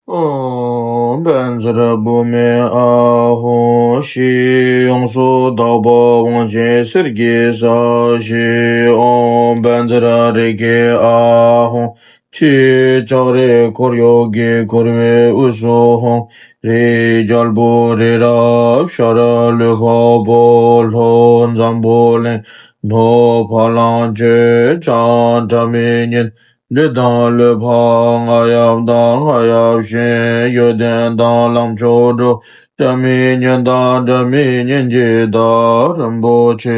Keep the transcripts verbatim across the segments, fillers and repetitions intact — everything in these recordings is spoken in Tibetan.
ཨོཾ་བཛྲ་བྷུ་མི་ཨཱཿཧཱུྃ། ཡོངས་སུ་དག་པ་དབང་ཆེན་གསེར་གྱི་ས་གཞི། ཨོཾ་བཛྲ་རེ་ཁེ་ཨཱཿཧཱུྃ། ཕྱི་ལྕགས་རི་འཁོར་གཡོག་གིས་བསྐོར་བའི་དབུས་སུ་ཧཱུྃ། རིའི་རྒྱལ་པོ་རི་རབ་ཤར་ལུས་འཕགས་པོ་ལྷོ་འཛམ་བུ་གླིང་། ནུབ་བ་ལང་སྤྱོད་བྱང་སྒྲ་མི་སྙན། ལུས་དང་ལུས་འཕགས་རྔ་ཡབ་དང་རྔ་ཡབ་གཤེན། ཡོན་ཏན་དང་ལམ་མཆོག་འགྲོ། སྒྲ་མི་སྙན་དང་སྒྲ་མི་སྙན་གྱི་བདག་རིན་པོ་ཆེ་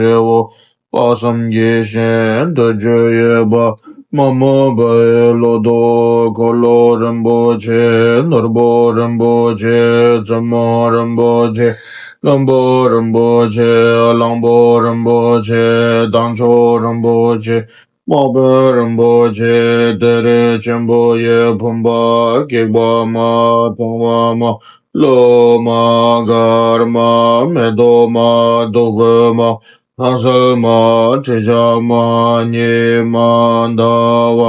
རི་བོ། དཔག་བསམ་གྱི་ཞིང་དུ་སྤྱོད་ཡོད་པ། མ་རྨོས་པའི་ལོ་ཏོག་འཁོར་ལོ་རིན་པོ་ཆེ། ནོར་བུ་རིན་པོ་ཆེ། བཙུན་མོ་རིན་པོ་ཆེ། བློན་པོ་རིན་པོ་ཆེ། གླང་པོ་རིན་པོ་ཆེ། དང་མཆོག་རིན་པོ་ཆེ། དམག་དཔོན་རིན་པོ་ཆེ། གཏེར་ཆེན་པོ་ཡི་བུམ་པ། སྒེག་པ་མ། དྭངས་པ་མ། ལོ་མ། དཀར་མ། མེ་ཏོག་མ། བདུག་སྤོས་མ། སྣང་གསལ་མ། དྲི་ཆབ་མ། ཉི་མ་ཟླ་བ་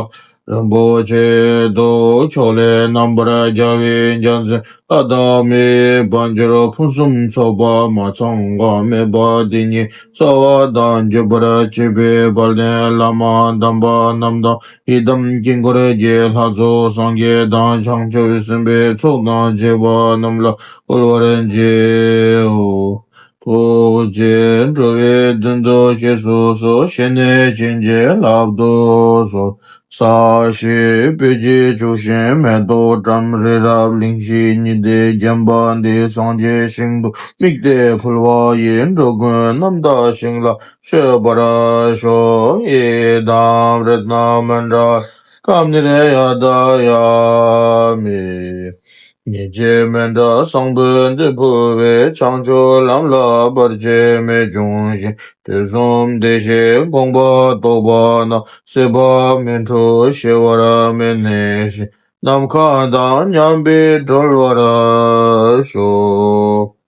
རིན་པོ་ཆེ་དང་། ཕྱོགས་ལས་རྣམ་པར་རྒྱལ་བའི་རྒྱལ་མཚན། ལྷ་དང་མིའི་དཔལ་འབྱོར་ཕུན་སུམ་ཚོགས་པ་མ་ཚང་ག་མེད་པ་དེ་ཉིད་གསལ་བ་དང་བརྗོད་པར་བྱེད་པའི་དཔལ་ལྡན་བླ་མ་དམ་པ་རྣམས་དང་། ཡི་དམ་དཀྱིལ་འཁོར་གྱི་ལྷ་ཚོགས་སངས་རྒྱས་དང་བྱང་ཆུབ་སེམས་དཔའི་ཚོགས་དང་བཅས་པ་རྣམས་ལ་འབུལ་བར་བགྱིའོ། ཐུགས་རྗེས་འགྲོ་བའི་དོན་དུ་གཤེགས་སུ་གསོལ། བཞེས་ནས་བྱིན་གྱིས་བརླབ་ཏུ་གསོལ། ས་གཞི་སྤོས་ཀྱིས་བྱུགས་ཤིང་མེ་ཏོག་བཀྲམ། རི་རབ་གླིང་བཞི་ཉི་ཟླས་བརྒྱན་པ་འདི། སངས་རྒྱས་ཞིང་དུ་དམིགས་ཏེ་ཕུལ་བ་ཡིས། འགྲོ་ཀུན་རྣམ་དག་ཞིང་ལ་སྤྱོད་པར་ཤོག། ཡི་དམ་རཏྣ་མཎྜལ་ཀ་ནིར་ཡ་ད་ཡ་མི། ཉེར་གཅིག་མཎྜལ་བཟང་པོས་འདི་ཕུལ་བས། བྱང་ཆུབ་ལམ་ལ་བར་ཆད་མེད་འབྱུང་ཞིང་། དུས་གསུམ་བདེ་གཤེགས་དགོངས་པ་རྟོགས་པ་རྣམས། སྲིད་པ་མི་འཁྲུགས་ཞི་བར་མི་གནས་ཤིང་། ནམ་མཁའ་དང་མཉམ་པའི་གྲོལ་བར་ཤོག།